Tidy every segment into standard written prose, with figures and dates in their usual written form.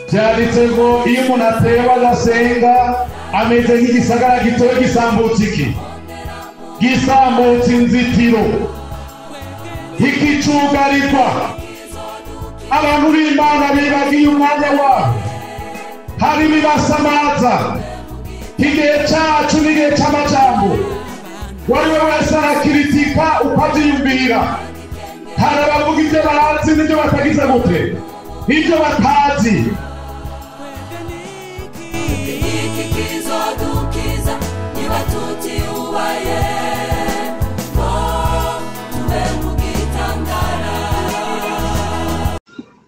Byanditse ngo iyo umuntu ateba agasenga ameze nk'igisagara gitoya gisambutse iki? Gisambutse inzitiro, ikicugarirwa. Abantu b'Imana bibagiye umwanya wabo, hari ibibasamaza. Igihe cyacu n'igihe cy'amajambo, uwari we wese arakiritika ukabyiyumvira. Hari abavuga ibyo bazi n'ibyo batagize gute, ibyo batazi. Iki kizodukiza niba tutiubaye ngo tube mu gitandara.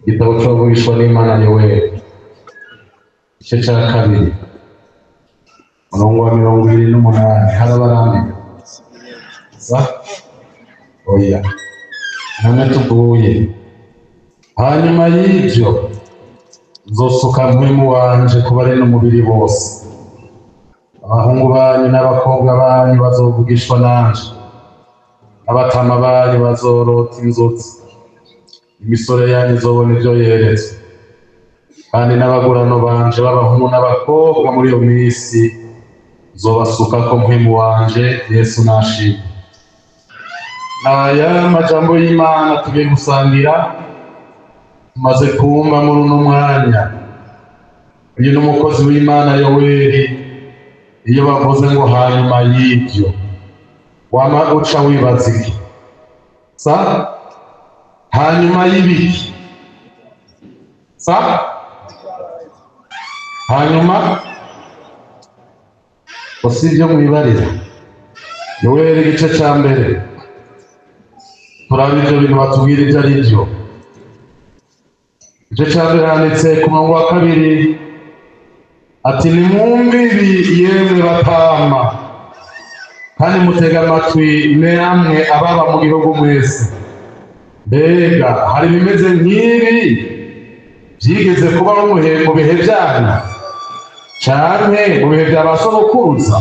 Igitabo cy'abavugishwa n'Imana Yoweri, igice cya 2, umurongo wa 28. Harabarambiwe sa? Oya, none tuguye. Hanyuma y'ibyo nzosuka mpwemu wanje ku bari n'umubiri bose. Abahungu banyu n'abakobwa banyu bazovugishwa nanje, abatama banyu bazorota inzozi, imisore yanyu izobona ibyo yeretswe. Kandi n'abagurano banje b'abahungu n'abakobwa muri iyo minsi nzobasukako mpwemu wanje. Yesu nashimwe. Aya majambo y'Imana tugiye gusangira, tumaze kumva muri uno mwanya. Uyu ni umukozi w'Imana Yoweri. Iyo bavuze ngo hanyuma y'ibyo, wama uca wibaza iki? Sa? Hanyuma y'ibiki? Sa? Hanyuma usibye mwibarira. Yoweri igice cya 1, turaba ibyo bintu batubwira ibyo ari byo. Igice cya 2 handitse ku murongo wa 2 ati: nimwumve ibi yemwe batama, kandi mutega amatwi namwe ababa mu gihugu mwese. Mbega hari ibimeze nk'ibi byigeze kubaho mu bihe byanyu, canke mu bihe bya ba sogokuruza?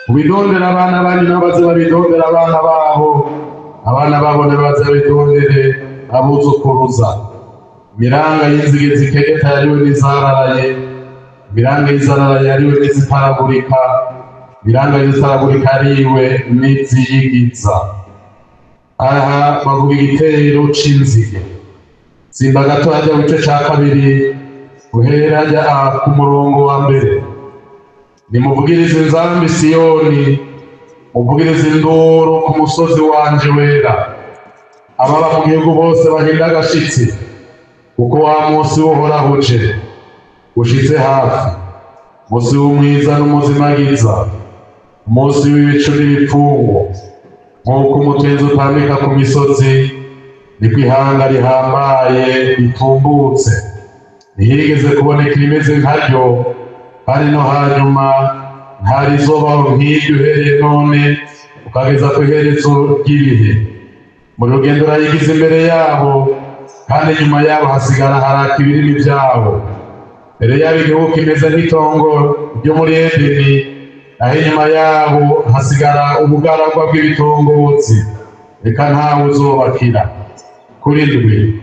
Mubidondera abana banyu nabo baze babidondera abana babo, abana babo nabo baze babidondere abuzukuruza. Imiranga y'inzige zikegeta yariwe n'izararaye, imiranga y'izararaye yariwe n'izitaragurika, imiranga y'izitaragurika yariwe n'iziyigiza. Aha bavuga igitero c'inzige. Simba gato hajya mu gice cya 2, uhera hajya ku murongo wa 1. Nimuvugirize inzambi Siyoni, muvugirize induru ku musozi wanje wera. Ababa mu gihugu bose bahinda agashitsi, kuko wa munsi w'Uhoraho uje, ushitse hafi. Umunsi w'umwiza n'umuzimagiza, umunsi w'ibicu n'ibipfungu. Nk'uko umutenzi utambika ku misozi, niko ihanga rihambaye ritumbutse. Ntihigeze kuboneka irimeze nkaryo, kandi no hanyuma ntarizobaho nk'iryo uhereye none ukageza ku iherezo ry'ibihe. Mu rugendo urayigize imbere yabo, kandi inyuma yabo hasigara haraka ibirimi byabo. Mbere yabo igihugu kimeze nk'itongo ryo muri Edeni, naho inyuma yabo hasigara ubugaragwa bw'ibitongotsi, reka ntawe uzobakira. Kuri 7,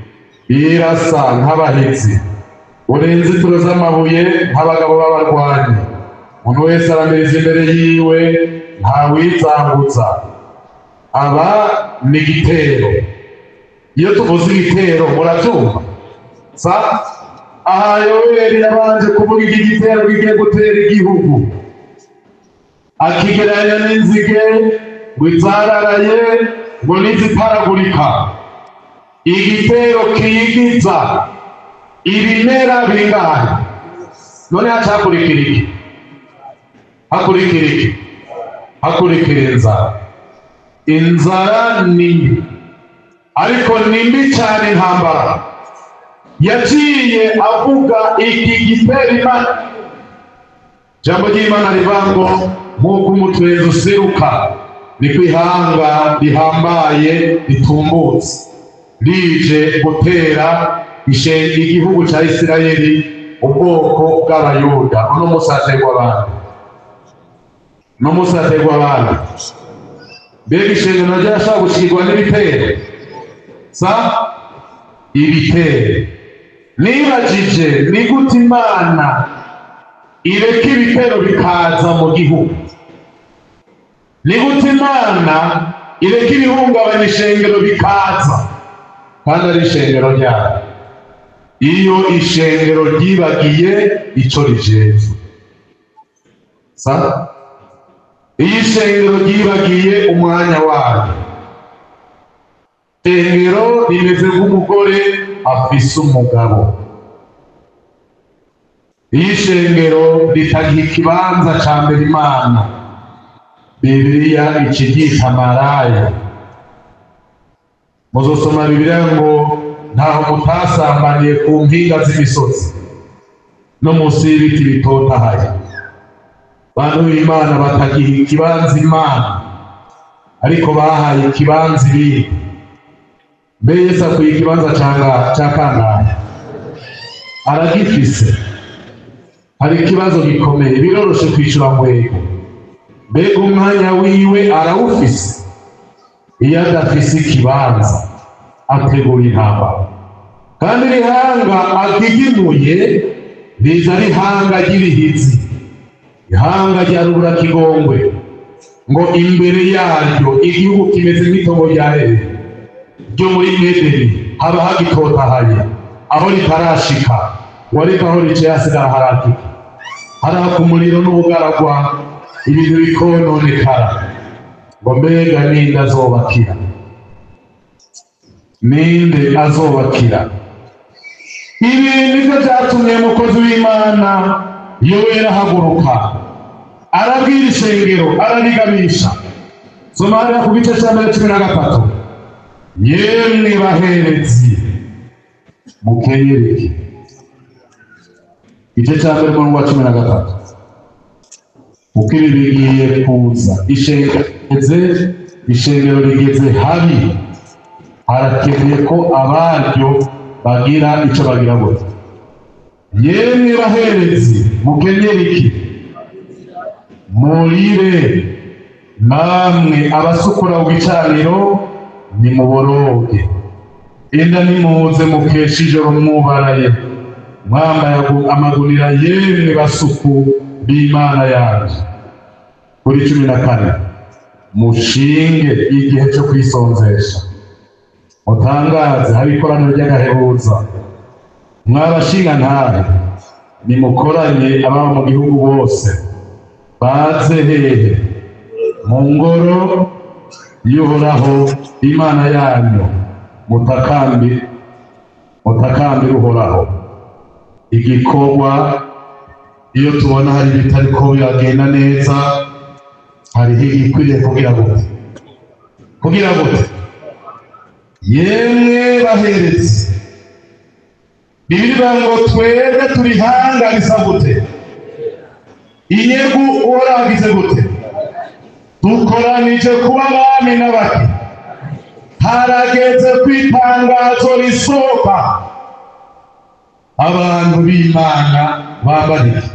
birasa nk'abahizi, buri inzitiro z'amabuye nk'abagabo b'abarwanyi. Umuntu wese aramiriza imbere yiwe, ntawizambutsa. Aba ni igitero. Iyo tuvuze igitero murabyumva sa? Aha Yoweri yabanje kuvuga iki gitero kigiye gutera igihugu, akigereranya n'inzige ngo izararaye ngo n'izitaragurika. Igitero kiyigiza ibimera bingahe? None hacakurikira iki? Hakurikira iki? Hakurikira inzara. Inzara ni mbi, ariko ni mbi cyane intambara. Yaciye avuga iki gitero Imana. Jambo ry'Imana rivuga ngo nk'uko umutwenzi useruka, niko ihanga rihambaye ritumbutse rije gutera igihugu cya Isirayeli, ubwoko bw'Abayuda. Uno munsi haterwa abantu, uno munsi haterwa abantu. Mbega ishengero ryarashobora gushikirwa n'ibitero? Sa? Ibitero. Nibajije ni gute Imana ireka ibitero bikaza mu gihugu, ni gute Imana ireka ibihungabanya ishengero bikaza kandi ari ishengero ryayo. Iyo ishengero ryibagiye ico rijejwe, sa iyo ishengero ryibagiye umwanya wayo, ishengero rimeze nk'umugore afise umugabo. Iyo ishengero ritagiha ikibanza ca mbere Imana, Bibiliya ikiryita maraya. Muzosoma Bibiliya ngo ntaho mutasambaniye ku mpinga z'imisozi no munsi y'ibiti bitotahaye. Bantu b'Imana batagiha ikibanza Imana, ariko bahaye ikibanza ibindi. Mbe Yesu akwiye ikibanza ca kangahe? Aragifise. Hari ikibazo gikomeye, biroroshe kwishura ngo yego. Mbega umwanya wiwe arawufise? Iyo adafise ikibanza ategura intambara, kandi rihanga agigimuye riza rihanga ry'ibihizi, ihanga rya Ruburakigongwe, ngo imbere yaryo igihugu kimeze nk'itongo rya Edeni ryo muri Edeni, haba hagitotahaye aho ritarashika, wariko aho riciye hasigara harakika, haraka umuriro n'ubugaragwa, ibintu bikononekara. Ngo mbega ninde azobakira? Ninde azobakira? Ibi nivyo vyatumye umukozi w'Imana Yoweri ahaguruka arabwira ishengero, ararigabisha. Soma hariya ku gice ca mbere 13. Yemwe baherezi mukenyereke. Igice ca mbere umurongo wa 13. Kuko ibi bigiye kuza, ishengero rigeze habi, harakeneye ko abaryo bagira ico bagira gute. Yemwe baherezi mukenyereke, murire namwe abasukura ku gicaniro nimuboroge, inda nimuze mukesha ijoro mwubaraye, mwambaye amagunira, yemwe basuku b'Imana yanje. Kuri 14, mushinge igihe cyo kwisonzesha, mutangaze habe ikoraniro ry'agahebuza. Mwabashinga ntahe nimukoranye ababa mu gihugu bose, baze hehe? Mu ngoro y'Uhoraho Imana yanyu, mutakambire Uhoraho. Igikorwa iyo tubona hari ibitariko biragenda neza, hariho igikwiriye kugira gute? Kugira gute? Yemwe baherezi, Bibiliya ngo twebwe turi hanga risa gute? Inyegu Uhoraho agize gute? Dukoranije kuba abami n'abaki. Harageze ko itangazo risohoka, abantu b'Imana bambara iki?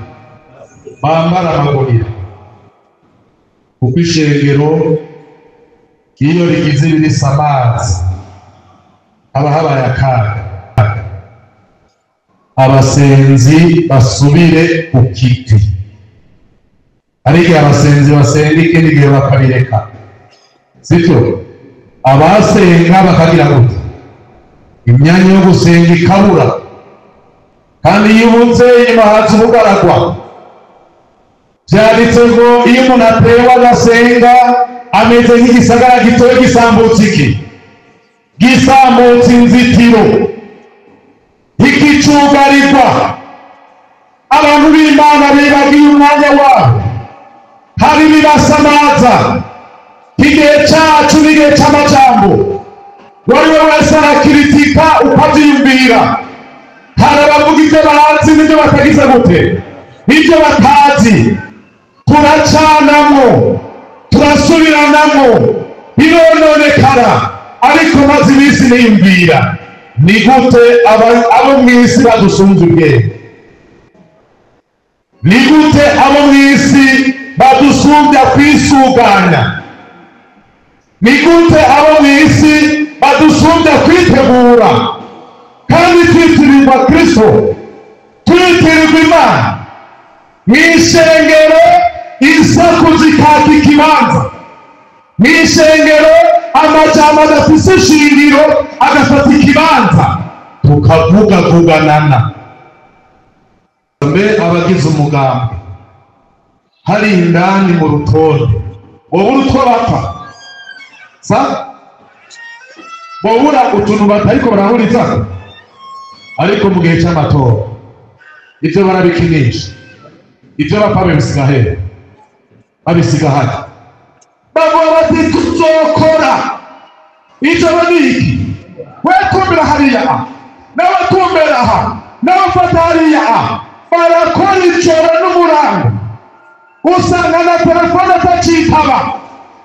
Bambara amagunira. Kuko ishengero iyo rigize ibirisa amazi haba habaye akaga. Abasenzi basubire ku kiti. Hari igihe abasenzi basenga ikindi gihe bakabireka, sibyo? Abasenga bakagira gute? Imyanya yo gusenga ikabura, kandi iyo ubuze inyuma haza ubugaragwa. Byanditse ngo iyo umuntu atewe agasenga ameze nk'igisagara gitoya gisambutse iki? Gisambutse inzitiro, ikicugarirwa. Abantu b'Imana bibagiye umwanya wabo, hari ibibasamaza. Igihe cyacu n'igihe cy'amajambo, uwari we wese arakiritika ukabyiyumvira. Hari abavuga ibyo bazi n'ibyo batagize gute, ibyo batazi. Turacanamwo, turasubiranamwo, birononekara. Ariko maze iminsi niyumvira, ni gute abo mu isi badusunze ubwenge? Ni gute abo mu isi badusumbya kwisuganya? Ni gute abo mu isi badusumbya kwitegura? Kandi twitirirwa twitirirwa Kristo, twitirirwa Imana. Mw'ishengero isaku zikaka ikibanza, mw'ishengero amajambo adafise ishingiro agafata ikibanza, tukavugavuganana. Mbe abagize umugambi hari indani mu rutonde bobura utwo bapfa sa bobura utuntu batariko barahuriza, ariko mu gihe c'amatora ivyo barabikinisha, ivyo bapfa babisiga hehe? Babisiga hano. Bavuga bati tuzokora ijoro ni iki, we tumbera hariya a n'abatumbera aha n'abafata hariya a, barakora ijoro n'umurango, usanga na telefone atacitaba,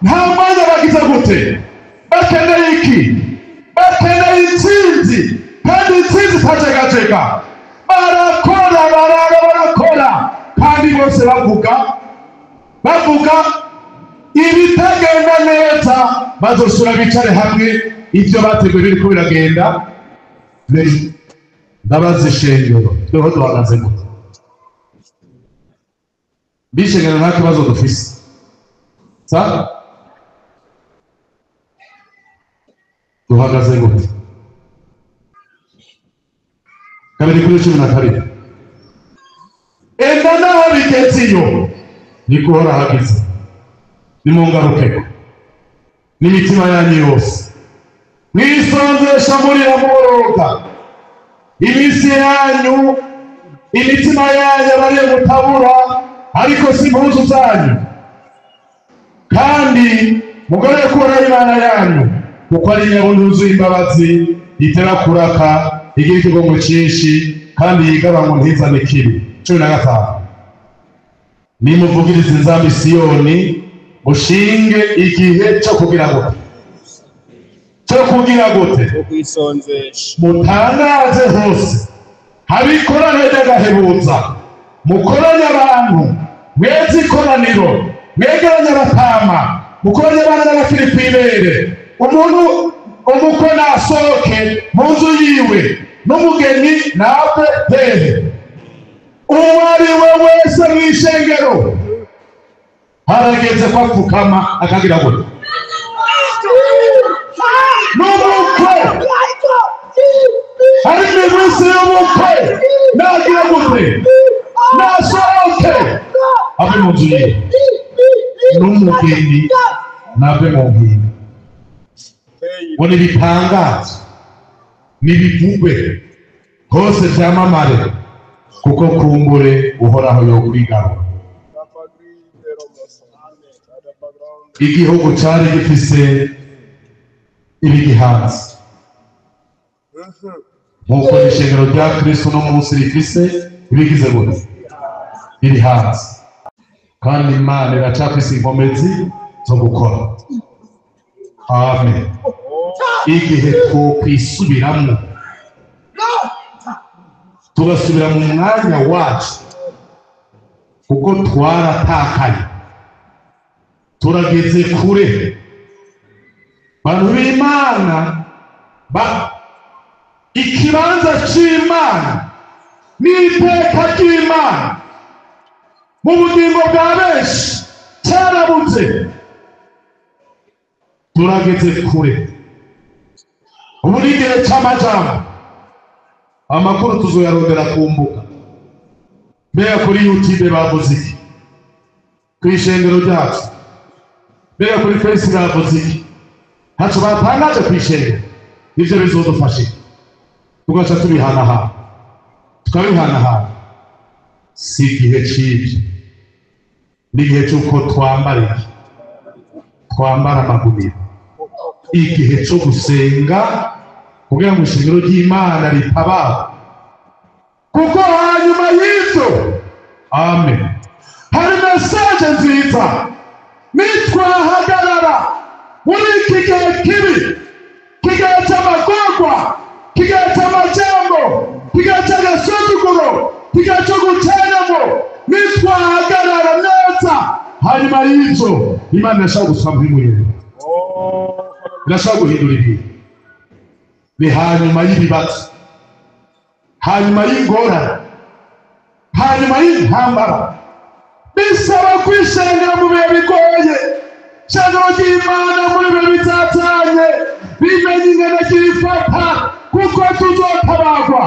nta mwanya bagize gute. Bakeneye iki? Bakeneye intsinzi, kandi intsinzi itajegajega. Barakora, barara, barakora, kandi bose bavuga ibitagenda neza, bazosura bicare hamwe, ivyo bateguye biriko biragenda. Ndabaza ishengero, tweho duhagaze gute? Bishengero nta kibazo dufise sa duhagaze gute? 2:12. Enda naho bigeze iyo niko uhora hagize, nimungarukeko n'imitima yanyu yose, mwisonzesha murira muboroga, iminsi yanyu imitima yanyu abariye gutabura, ariko si impuzu zanyu. Kandi mugore kura Imana yanyu, kuko ari nyabuntu yuzuye imbabazi, itera kuraka, igira ikigongo cyinshi, kandi yigaba ngo ntizane ikibi. 15. Nimuvugirize inzambi Siyoni, mushinge igihe cyo kugira gute? Cyo kugira gute? Mutangaze hose, habikorane ry'agahebuza, mukoranye abantu, mweze ikoraniro, mwegeranye abatama, mukoranye abana n'abakiri kw'ibere. Umuntu umukwe nasohoke mu nzu yiwe, n'umugeni nave hehe? Uwo ari we wese mw'ishengero harageze ko apfukama akagira gute? N'umukwe hari iminsi y'ubukwe nagira gute? Nasohoke ave mu nzu yiwe, n'umugeni nave mu nkingi. Ngo nibitangaze, nibivugwe hose vyamamare, kuko kumbure Uhoraho yokwigarura. Igihugu cari gifise ibigihanze, nk'uko ishengero rya Kristo no munsi rifise ibigize gute? Ibihanze. Kandi Imana iracafise inkomezi zo gukora. Amen. Igihe twokwisubiramwo, tugasubira mu mwanya wacu, kuko twaratakaye, turageze kure. Bantu b'Imana, ikibanza c'Imana n'iteka ry'Imana mu bugingo bwa benshi cyarabuze. Turageze kure. Ubu ni igihe c'amajambo, amakuru tuzoyarondera ku mbuga. Mbega kuri YouTube bavuze iki? Kw'ishengero ryacu? Mbega kuri Facebook bavuze iki? Ntaco batangaje kw'ishengero. Ivyo bizodufasha iki? Tugaca tubihanahana, tukabihanahana. Si igihe c'ivyo, ni igihe c'uko twambara iki? Twambara amagunira. Igihe co gusenga kugira ngo ishengero ry'Imana ritabare, kuko hanyuma y'ivyo, amen, hari mesaje nziza. Nitwahagarara muri iki gihe kibi, kigihe c'amagorwa, kigihe c'amajambo, kigihe c'agasuzuguro, kigihe co gucanamo, nitwahagarara neza hanyuma y'ivyo, Imana irashobora gusaba impwemu, irashobora guhindura ibintu. Ni hanyuma y'ibibazo, Hanyuma y'ingorane, hanyuma y'intambara, bisaba kwishengera mu bihe bigoye. Ishengero ry'Imana muri bihe bitatanye bimenye ingene ryifata, kuko tuzotabagwa.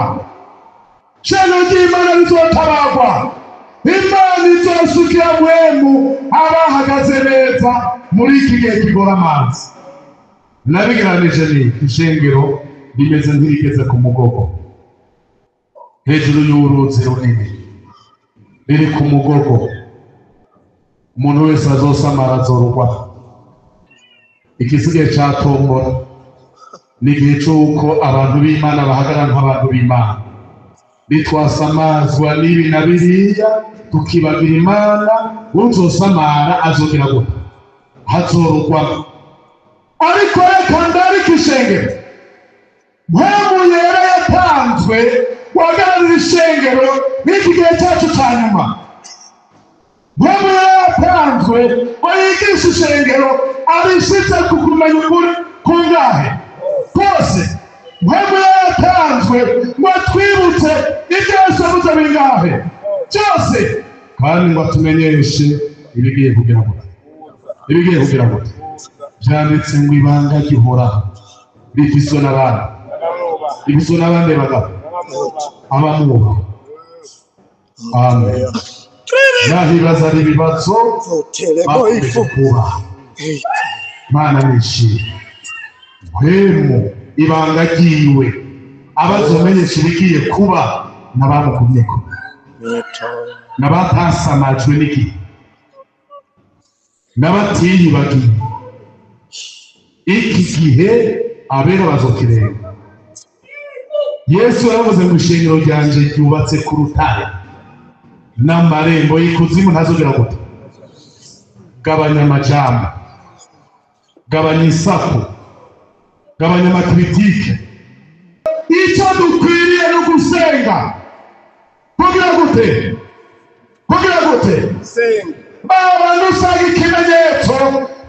Ishengero ry'Imana rizotabagwa. Imana izosukira mwemu abahagaze neza muri iki gihe kigora amazi. Nabigeranije ni ishengero rimeze nk'irigeze ku mugogo hejuru y'uruzi runini, riri ku mugogo. Umuntu wese azosamara azorugwa. Igisigaye ca tombora ni igihe c'uko abantu b'Imana bahagarara nk'abantu b'Imana. Nitwasamazwa n'ibi na biriya tukibagira Imana, uzosamara azogira gute? Hazorugwa. Ariko reka ndarika ishengero. Mpamvu yera yatanzwe guhagararira ishengero n'iki gihe cyacu cya nyuma. Mpamvu yera yatanzwe ngo yigishe ishengero abishitse ku kumenya ukuri kungahe kose. Mpamvu yera yatanzwe ngo twibutse ibyo Yesu yavuze bingahe byose, kandi ngo atumenyeshe ibigiye kugira gute, ibigiye kugira gute. Byanditse ngo ibanga gihoraho rifiswe n'abandi, rifiswe n'abandi bagabo abamubaha. Amen. Naho ibibazo ari ibibazo bakomeje kubaha Imana nishimye. Mpwemu ibanga ryiwe abazomenyesha ibigiye kuba n'abamugumyeko, n'abatasamajwe n'igihe, n'abatiyibagiye. Iki gihe abera bazokirenga. Yesu yaravuze ngo ishengero ryanje ryubatse ku rutare, n'amarembo y'ikuzimu ntazongera gute. Gabanya amajambo, gabanya isaku, gabanya amakritike. Icyo dukwiriye ni ugusenga. Kugira gute? Kugira gute? Abantu usanga ikimenyetso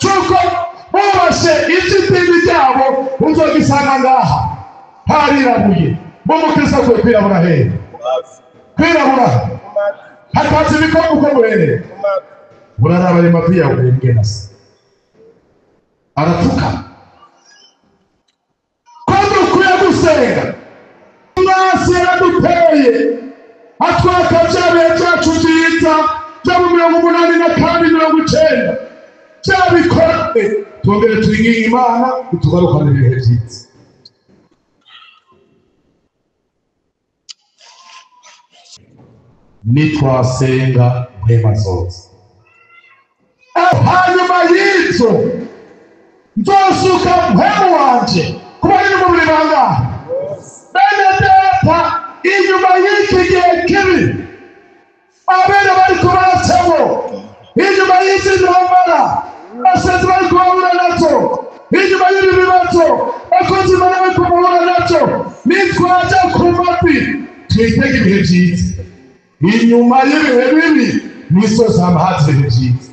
cy'uko bubashe iby'idini ryabo, uzogisanga ngaha harirabuye. Mumukristo akwiye kwirabura hehe? Kwirabura hatatse ibikombe uko muhereye. Uraraba ayo mavi yawe ngena se arapfukama. Ko dukwiye gusenga. Mwasi yaraduteye atwaka bya bihe byacu byiza byo mu 82 90 byabikora. Twongere twinginge Imana itugarukane ibihe byiza. Nitwasenga mpema zose. Hanyuma y'ibyo nzosuka mpemu wanje kuba ari mu bangahe. Bene data, inyuma y'iki gihe kibi abera bari kubaracamo, inyuma y'iki ntambara abasenzi bari kubahura nacyo, inyuma y'ibi bibazo abakozi bari kubahura nacyo, nitwaja ku mavi twitege ibihe byiza. Inyuma y'ibihe bibi misozi hama haza ibihe byiza.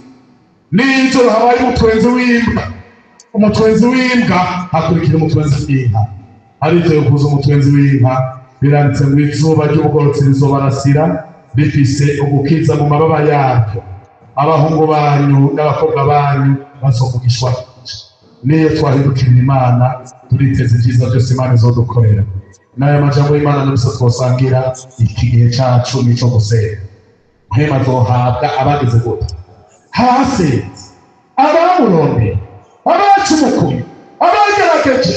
Nijoro habaye umutwenzi w'imbwa, umutwenzi w'imbwa hakurikira umutwenzi w'inka. Hariteye kuza umutwenzi w'inka, biranditse ngo izuba ry'ubugororotsi rizobarasira rifise ugukiza mu mababa yaryo. Abahungu banyu n'abakobwa banyu bazovugishwa. Niyo twahindukirira Imana turiteze ibyiza byose Imana izodukorera. N'aya majambo y'Imana n'ibisa twosangira iki gihe cyacu nico gusenga. Mpema zohabwa abageze gute? Abasenze, abamurondeye, abacumukuye, abagerageje,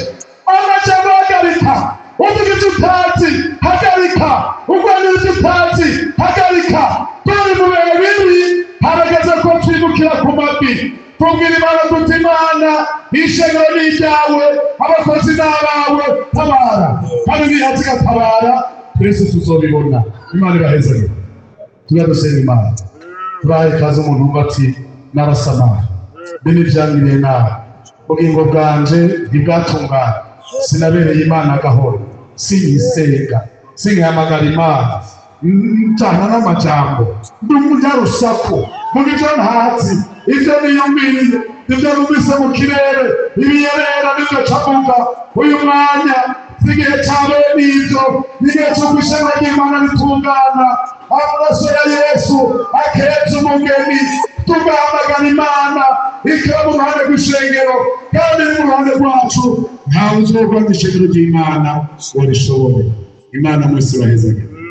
amajambo hagarika, uvuga ibyo utazi hagarika, urwanira ibyo utazi hagarika. Turi mu bihe bibi, harageze ko twibukira ku mavi, tubwira Imana tuti Imana ishengero ni iryawe, abakozi ni abawe, tabara. Kandi nihaza igatabara, twese tuzobibona. Imana ibahezagire. Tujya dusenga Imana. Turaha ikaze umuntu wumva ati narasamara, mbe n'ibyangiriye nabi, ubugingo bwanje ntibwatungana, sinabereye Imana agahoro, sinyisenga, sinkihamagara Imana, ncana n'amajambo, ndi umunyarusaku, mvuga ibyo ntazi, ibyo niyumviriye, ibyo numvise mu kirere, ibiyerera nibyo cavuga. Uyu mwanya si igihe ca bene ibyo, Kristo, igihe cy'uko ishema ry'Imana ritungana, amaraso ya Yesu akeza umugeni, tugahamagara Imana ikaba mu ruhande rw'ishengero kandi iri mu ruhande rwacu. Ntawe uzogwanya ishengero ry'Imana ngo rishobore. Imana mwese ibahezagire.